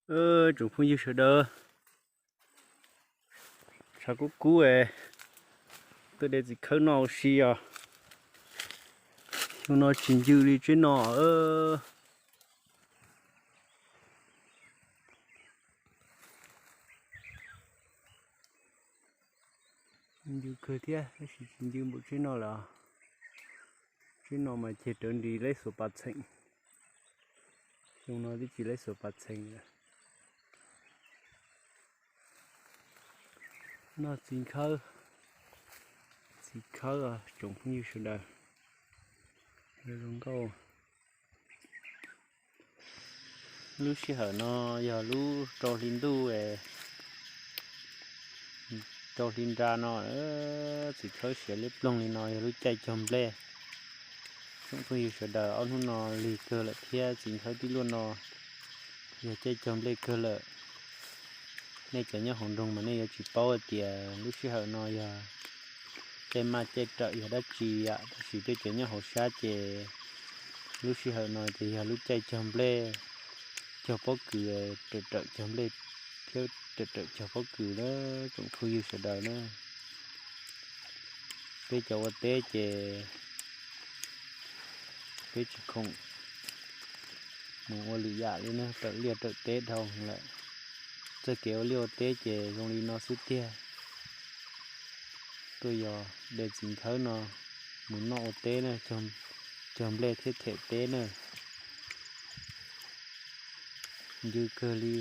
Tsoom phooj ywg sawv daws, tshav kub kub es tuaj de txiv khawb noj ua si os. Xyoo no tsis ncw li tsheb no. Ncw kawg thiab tab sis tsis ncw npaum tsheb no lawm. Tsheb no mas ceg rawv nris leb xuas pas txheem. Xyoo no twb tsis leb xuas pas txheem lawm. Noj txiv khawb, txiv khawb os tsoom phooj ywg sawv daws. Zoo nkauj. Lub sij hawm no yog lub rau hli ntuj, rau hli nra no, txiv khawb siav liab ploog li no yog lub caij cog nplej. Tsoom phooj ywg sawv daws, ob hnub no lig kawg lawm thiab txiv khawb tib luaj no yog caij cog nplej kawg lawm. Nej cov nyob hauv nroog mas nej yuav tsis paub hais tias lub sij hawm no yog caij maj caij rawm yog dab tsi yom, tab sis peb cov nyob hauv sab ces lub sij hawm no ces yog lub caij cog nplej, cog pob kws, rawm rawm cog nplej thiab rawm rawm cog pob kws na tsoom phooj ywg sawv daws na. Peb cov ua teb ces peb tsis khoom mus ua lwm yam li na, rawm liaj rawm teb dhau lawm. Txoj kev ua liaj ua teb ces zoo li no xwb tiag. Tuaj yog de txiv khawb no mus noj ua teb na, cog nplej thiab them teb na. Ncw kawg li.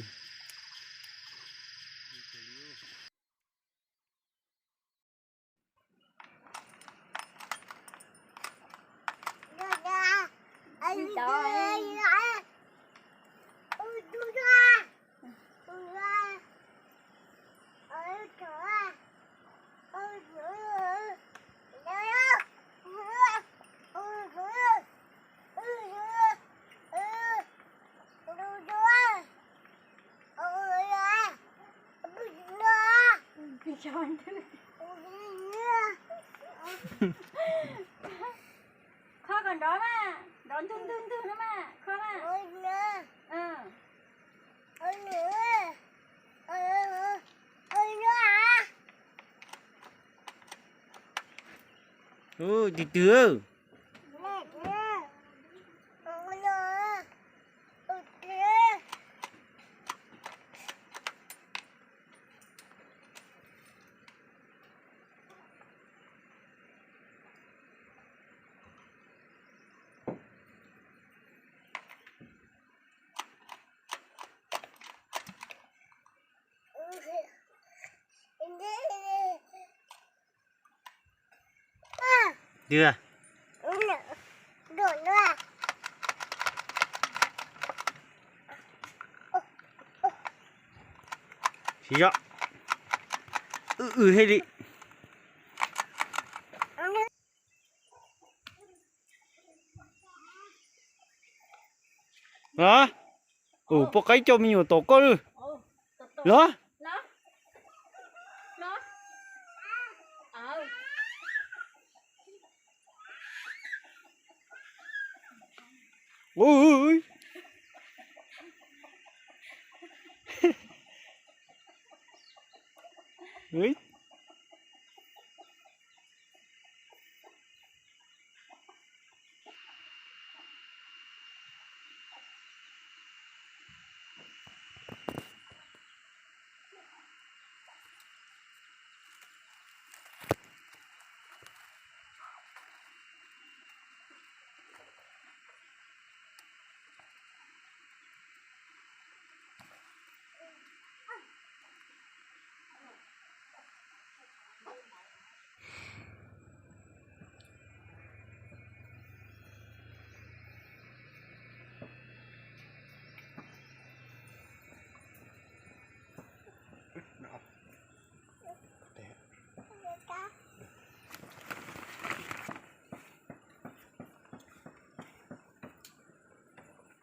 Kho kom nrov mas, nrov ntug ntug ntug no mas, kho mas. Tus twg? Dua. Siv zog. Wb wb hej li. Los, ua poj qaib coj me nyuam tom koj lawm. Los. Ui, ui, ui.